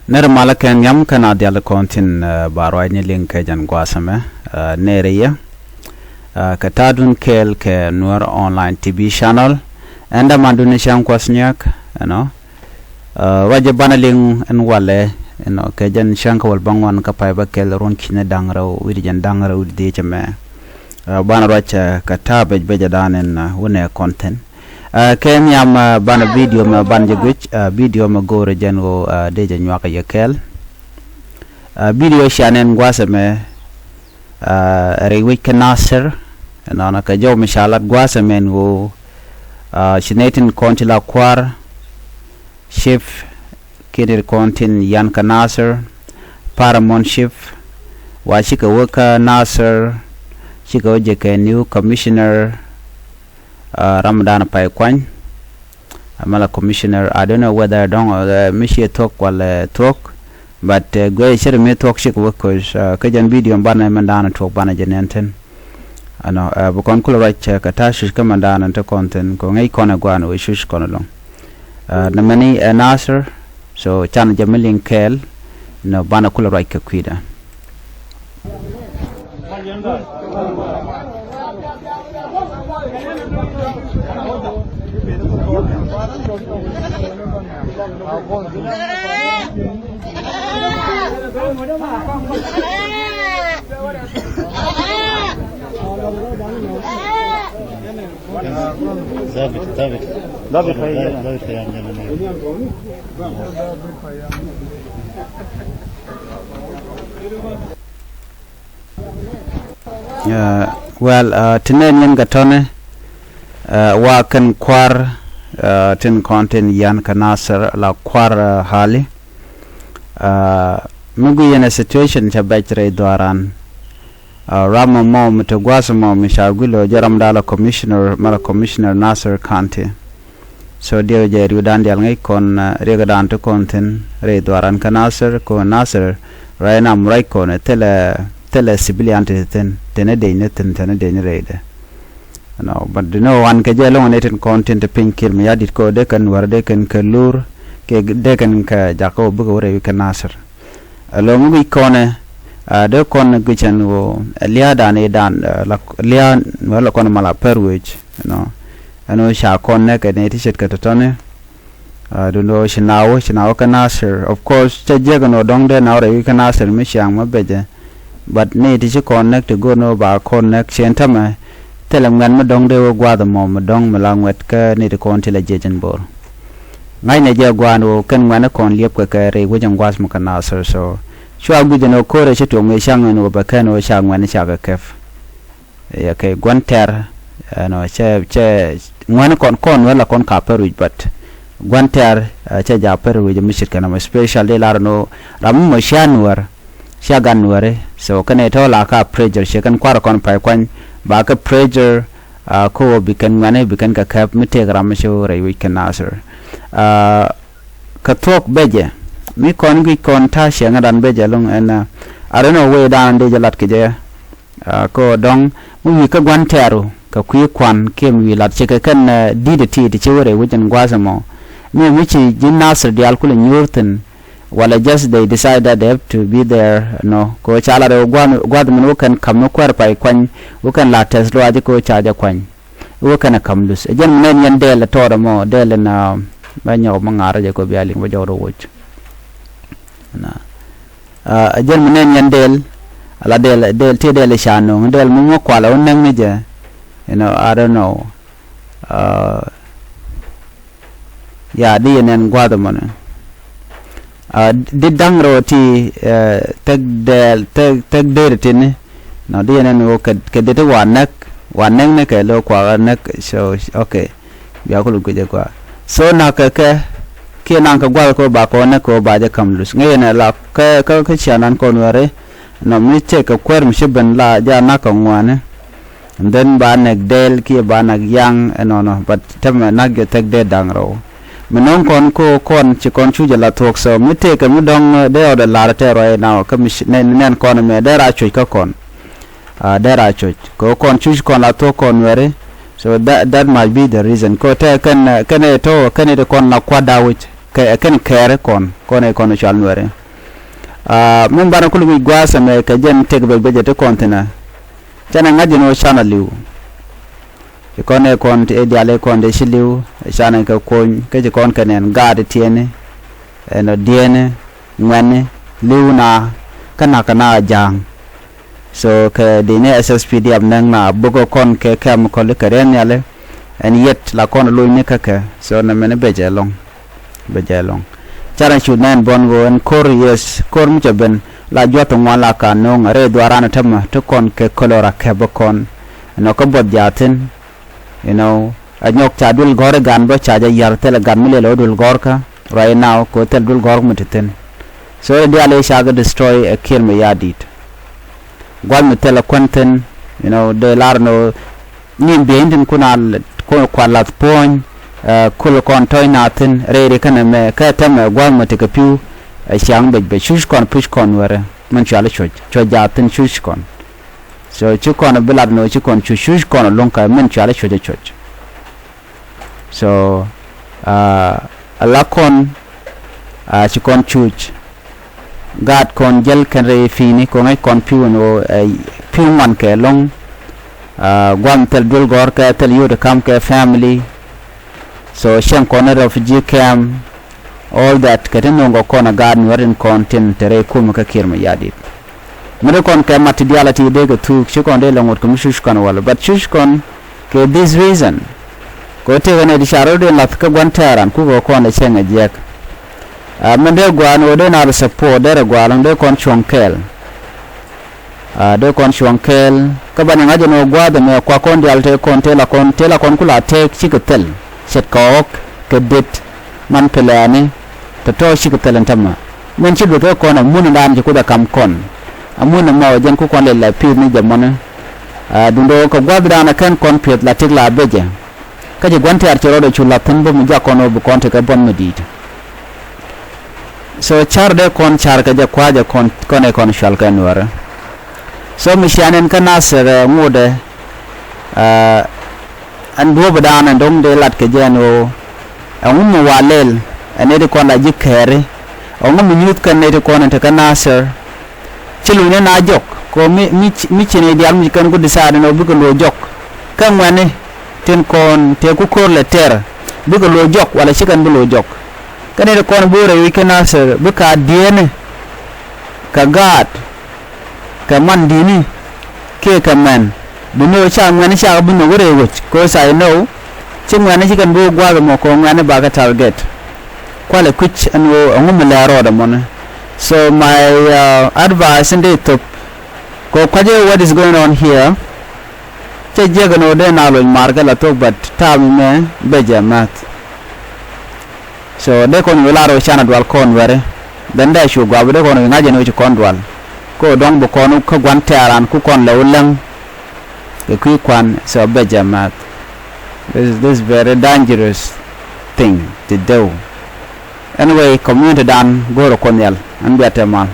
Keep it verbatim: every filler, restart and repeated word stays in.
Nɛr malä kɛ nhiam kɛn a dial kɔn thin, eh, ba ruacni liŋ kɛ jɛn gua̱a̱th ɛmɛ, eh, nɛɛri yɛ. Eh, kɛ ta̱a̱dun kɛɛl kɛ Nuer Online T V channel. Ɛn dämandun cäŋ kuɔth niak, you know. Eh, ruac jɛ banɛ liŋ ɛn walɛ, you know, kɛ jɛn cäŋ kä wäl bäŋuan kä pay bä kɛl run ki̱ni da̱ŋ rɛw wi̱cdɛ jɛn da̱ŋ rɛw wi̱cdɛ dhiec ɛmɛ. Eh, banɛ ruac, eh, kɛ ta̱a̱ bec becɛ da̱a̱n ɛn, eh, wunɛ kɔn thin. Ah, kɛ nhiam, ah, banɛ video mɛ banɛ jɛ guic, ah, video mɛ go̱o̱rɛ jɛn ɣöö, ah, dee jɛ nyuak yɛ kɛɛl. Ah, video cia nɛn gua̱a̱th ɛmɛ, ah, rɛy wec kä Nasir. Ɛnɔnɔ kɛ jɔw mi ca lat gua̱a̱th ɛmɛ ɛn ɣöö, ah, ci nɛy tin kɔn ti la kua̱r, chief, kiɛ nɛy ti kɔn tin yan kä Nasir, paramount chief, wa cikɛ wä kä Nasir, cikɛ wä jɛ kɛ new commissioner, ah, Ramadan Pay Kuany. Amala commissioner, I don't know whether dɔŋ, uh, mi ciɛ thuɔ̱k walɛ thuɔ̱k, but, uh, guɛ cir mi thuɔ̱k cik wä koc, uh, kä jɛn video banɛ mɛn da̱a̱n thuɔ̱k banɛ jɛ nɛn thin. Ɛnɔ, uh, bi kɔn kulɛ ruac, uh, kɛ ta̱a̱ cuc kä mɛn da̱a̱n ti kɔn thin kɛ ŋäc kɔn ɛ gua̱a̱n wä cuc kɔn ɛlɔŋ. Uh, nɛ mɛni ɛ Nasir, so can jɛ mi liŋ kɛɛl, nɔ banɛ kulɛ ruac kɛ kui̱dɛ. Thabit, thabit. Thabit, thabit. Uh, well, uh, ti nɛn yɛn kɛ tɔnɛ, uh, wa kɛn kua̱r, uh, tin kɔn tin yan kä Nasir la kua̱r, uh, hali. Uh, mi gui yɛn a situation ca bɛc rɛy dhuaran. Uh, ram mɔ mi ti gua̱th mɔ mi ca gui lo jɛ ram dala commissioner, mara commissioner Nasir County. So diɛw jɛ riwdan dial ŋäc kɔn, uh, riɛkdan ti kɔn thin rɛy dhuaran kä Nasir, kɔn Nasir, right now, right kɔn, thilɛ, thilɛ civilian ti thin, thin a dec ni thin, thin a dec ni rɛydɛ. No, but you know, wan kɛ jɛ loŋ ni tin kɔn tin ti piny Kiir Mayardit kɔ dee kɛn wär dee kɛn kɛ lur, kɛ dee kɛn kɛ jakä wä bikɛ wä rɛy kɛ Nasir. Ɛ lo̱ŋ guic kɔnɛ, a dee kɔn guic ɛn ɣöö ɛ lia̱a̱dan i̱ dan, ɛ, la lia̱a̱ wä la kɔn mala pär wec, you know. Ɛn ɣöö ca kɔn nɛk ɛ nɛy ti ce̱tkɛ tɔ̱tɔ̱ni. A duundɛ ɣöö ci naawä, ci naawä kä Nasir. Of course cä jiäk ɛn ɣöö dɔ̱ŋ dee naawä rɛy wi̱c kä Nasir mi ciaŋ mä becɛ. But nɛy ti ci kɔn nɛk ti go̱o̱r ni ɣöö ba kɔn nɛk ciɛn tämɛ. Thilɛ ŋuɛ̈t mi dɔ̱ŋ dee wä gua̱a̱th ɛmɔ mi dɔ̱ŋ mi la ŋuɛ̈t kä nɛy ti kɔn ti la jiɛc ɛn bo̱o̱r. Ŋa̱cnɛ jɛ gua̱a̱n ɣöö kɛn ŋuɛ̈ni kɔn liɛpkɛ kɛ rɛy wec ɛn gua̱a̱th mɔ kɛ Nasir, so cua guic ɛn ɣöö ko̱rɛ ci tuɔɔk mëë ca̱ŋ ɛn ɣöö bɛ kɛn ɣöö ca ŋuɛ̈ni ca kɛ kɛp. Yɛ kɛ gua̱n tɛ̈r ɛnɔ cɛ, cɛ ŋuɛ̈ni kɔn, kɔn wä la kɔn ka pär wi̱c, but gua̱n tɛ̈r, ɛ, cɛ ja pär wi̱c mi ce̱tkɛ nɔmɔ, special dee lar ɛn ɣöö ram mi mɔ cia nuäär, cia gan nuääri, so kɛn ɛ tɔ̱ la ka pressure ciɛ kɛn kua̱r kɔn pay kuany ba kɛ pressure, a, kä ɣöö bi kɛn ŋuɛ̈ni bi kɛn kɛ kɛp mi tëëk ram mi ci rɛy wi̱c kɛ Nasir. A, kɛ thuɔ̱k becɛ mi kɔn guic kɔn ta̱a̱ ciɛŋädan becɛ lo̱ŋ ɛn, a, I don't know wecdan dee jɛ lat kɛ jɛ, a, kä ɣöö dɔ̱ŋ mi wi̱i̱ kä gua̱n tɛ̈ru kɛ kui̱ kua̱n kiɛ mi wi̱i̱ lat cikɛ kɛn, a, di̱t ɛ ti ti ci wä rɛy wi̱c ɛn gua̱a̱th ɛmɔ. Mi mi ci ji̱ Nasir diaal kulɛ nyuur thi̱n, wala just they decide that they have to be there, no. Kɛ ɣöö ca lat ɛ ɣöö gua̱a̱th, gua̱a̱th min wä kɛn ka̱m mi kuäär pay kuany, wä kɛn la tɛth luaac kɛ ɣöö ca jɛ kuany. Wä kɛn ɛ ka̱m luth. Ɛ jɛn mi nɛn yɛn dɛɛl ɛ tɔɔt ɛmɔ, dɛɛl ɛn, a, bä nyɔk mi ŋa̱r jɛ kɛ ɣöö bia liŋ bä jɔk rɔ woc. Na. A, ɛ jɛn mi nɛn yɛn dɛɛl, ala dɛɛl, dɛɛl, ti dɛɛl ɛ ca no̱o̱ŋ, dɛɛl mi ŋuɔ̱k kualɛ wä näk ni jɛ. You know, I don't know. A, Ya, di yɛn ɛn gua̱a̱th ɛmɔnɛ. A, di da̱ŋ rɛw ti, ɛ, thɛk dɛɛl, thɛk, thɛk deri tini. Nɔ, di yɛn ɛn ɣöö kɛ, kɛ di ti wa näk, wa näk ni kɛ lo̱ kuakä näk, so, okay. Bia kul guic ɛ gua̱a̱. So, na̱k kɛ kɛ, kiɛ na̱k kɛ gua̱a̱th kɛ ɣöö ba kɛ ɣöö näk kɛ ɣöö ba jɛ ka̱m luth. Ŋäc yɛn ɛ la, kɛ, kɛ, kɛ cia nan kɔn wɛri. Nɔ, mi cɛ kɛ kuäär mi ci ben la, ja na̱k kɛ ŋuani. And then ba näk dɛɛl kiɛ ba näk yaŋ ɛnɔnɔ, but tämɛ näk jɛ thɛk dee da̱ŋ rɛw. Mi no̱o̱ŋ kɔn ko kɔn ci kɔn cu jɛ la thuɔ̱k, so mi tëëkɛ mi dɔ̱ŋ, eh, dee ɔdɛ la̱r tɛɛr ruac ɛn a kä mi ci, nɛn, nɛn kɔn ɛmɛ dee ra cuc kä kɔn. A, dee ra cuc. Kɛ kɔn cuc kɔn la thuɔ̱k kɔn wɛri. So that, that might be the reason. Kɛ tɛɛ kɛn, eh, kɛn ɛ tɔ̱, kɛn ɛ ti kɔn la kuat da wi̱c. kɛ, kɛn kɛɛri kɔn, kɔn ɛ kɔn cual Nuɛri. Aa, min banɛ kul wi̱c gua̱a̱th ɛmɛ kɛ jɛn tëk bɛc bɛcɛ ti kɔn thi̱n ɛ. Canɛ ŋa̱c jɛn ɣöö canɛ li̱w. Ci kɔn ɛ kɔn ti ɛ diaal ɛ kɔn ti ci li̱w, ɛ canɛ kɛ kuɔny, kä ci kɔn kɛ nɛn gaat tiɛɛni, ɛn ɔ diɛɛni, ŋuɛ̈ni, li̱w na, kä na̱kä na ja̱a̱ŋ. So kɛ dini S S P D F nɛŋ na bukɛ kɔn kɛ chemical kɛ riɛn nhiali. Ɛn yet la kɔn luny ni kä kɛ. So nɛ mɛn bɛ jɛ lɔŋ. Bɛ jɛ lɔŋ. Carɛ cu nɛn bɔn ɣöö ɛn ko̱r, yes, ko̱r mi cɛ ben la juɔth ŋuan la ka no̱o̱ŋ rɛy dhuaran tämɛ ti kɔn kɛ cholera kɛ bä kɔn. Ɛn ɔ kä buɔth jathin. You know, ɛ nyɔk ca duël gɔ̱r i̱ gan bä ca jɛ ya̱r thilɛ gan mi lëlɛ wä duël gɔ̱rkä. Right now kɛ wä thil duël gɔ̱r mi ti thi̱n. So ɛ diaal i̱ ca kɛ destroy ɛ Kiir Mayardit. Gua̱th mi thil ɛ kuän thi̱n, you know, dee lar ni ɣöö nyin biey in tin kun a kuan lath puɔ̱ny. Ɛ, kul kɔn tɔ̱c na thi̱n rɛy ri kɛnɛ mɛ kɛ tɛmɛ gua̱th mi ti kɛ pi̱w. Ɛ ciaŋ bec bec cuc kɔn puc kɔn wärä min cual i̱ cuɔc cuɔc jaath thi̱n cuc kɔn. So ci kɔn bi lat ni ɣöö ci kɔn cuc cuc kɔn luŋ kɛ min cual i̱ cuɔc i̱ cuɔc. So, aa, ala kɔn, aa, ci kɔn cuc. Gaat kɔn jäl kɛn rɛy pi̱i̱ni kɔn ŋäc kɔn pi̱w ɛn ɣöö, ɛ, pi̱w ŋuan kɛ lɔ̱ŋ. Aa, gua̱a̱m thil duël gɔ̱rkɛ thil yio̱w ti ka̱m kɛ family. So cieŋ kɔn in refugee camp. All that kɛ ti no̱o̱ŋ kɛ kɔn a gaat Nuɛr in kɔn tin te rɛy kumɛ kä Kiir Mayardit. Mi ti kɔn kɛ mat ti diaal a ti dee kɛ thuuk ci kɔn dee lɛ ŋot kɛ mi cuc kɔn wäl. But cuc kɔn kɛ this reason. Kɛ ɣöö tëëkɛ nɛy ti ca rɔ̱diɛn la̱th kä gua̱n tɛ̈ran kukɛ kɔn ɛ cieŋ ɛ jiɛk. Aa, min dee gua̱a̱n ɣöö dee na rɔ support dee rɛ gua̱a̱r ɛn dee kɔn cuɔ̱ŋ kɛɛl. Aa, dee kɔn cuɔ̱ŋ kɛɛl kä banɛ ŋa̱c ɛn ɣöö gua̱a̱th ɛmɛ kua kɔn diaal tëë kɔn tëë la kɔn tëë la kɔn ku la tëëk cikɛ thil. Ce̱tkɛ ɣɔ̱k kɛ det man pɛlɛɛni. Tɔ̱tɔ̱ cikɛ thil ɛn tämɛ. Min ci lueth kä kɔn amun ɛn daan ci Kuoth ɛ ka̱m kɔn. Amun ɛmɔ ɛ jɛn ku kɔn lɛl la pi̱i̱th ni jɛ mɔni. Aa, duundɛ ɣöö kɛ gua̱a̱thdan ɛ kɛn kɔn pi̱eth la tëk la becɛ. Kä ci gua̱n tɛ̈r ci rɔɔdɛ cu la̱th thi̱n bä mi jak kɔn ɣöö bi kɔn tekɛ buɔ̱n mi di̱i̱t. So ca̱r dee kɔn ca̱r kɛ jɛ kua̱cɛ kɔn kɔn ɛ kɔn cual kɛ Nuäärä. So mi cian ɛn kä Nasir ɛ ŋotdɛ, ɛ, ɛn duɔ̱ɔ̱pdan ɛn do̱ŋ dee lat kɛ jɛ ɛn ɣöö ɛŋu mi wa lɛl ɛ nɛy ti kɔn la ji̱ kɛɛri. Ɛŋu mi nyuuth kɛn nɛy ti kɔn ɛn te kä Nasir. Ci luny ni na jɔk kɛ ɣöö mi, mi, mi ci nɛy diaal mi ci kɛn ku decide ɛn ɣöö bikɛ lo̱o̱ jɔk. Kä ŋuɛ̈ni tin kɔn tëë ku ko̱r lɛ tɛr bikɛ lo̱o̱ jɔk wala ci kɛn bi lo̱o̱ jɔk. Kä nɛy ti kɔn bi wä rɛy wi̱c kä Nasir bikɛ a dieenä kɛ gaat kɛ man di̱i̱ni kiɛ kɛ mɛn. Bi no̱o̱ ca ŋuɛ̈ni cakɛ bi nhök wä rɛy wec, 'cause I know ci ŋuɛ̈ni ci kɛn bi wä gua̱a̱th ɛmɔ kɛ ɣöö ŋuɛ̈ni bakɛ target. Kualɛ kui̱c ɛn ɣöö ɛŋu mi lɛ rɔɔdɛ mɔni. So my, uh, advice in dee thop kɛ ɣöö kua̱cä what is going on here. Cɛ jiäk ɛn ɣöö dee na loc mar kɛ la thok, but ta̱a̱ mi mɛ bɛ jɛ ma̱th. So dee kɔn wi̱i̱ lar ɣöö canɛ dual kɔn wɛri. Then dee cu gua̱a̱p dee kɔn wi̱i̱ ŋa̱c ɛn ɣöö ci kɔn dual. Kä ɣöö dɔ̱ŋ bi kɔn kä gua̱n tɛ̈ran ku kɔn lɛ wä läŋ. Kɛ kui̱ kua̱n, so bɛ jɛ ma̱th. This, this very dangerous thing to do. Anyway, community dan go̱o̱rä Kuoth Nhial. Ɛn bia te mal.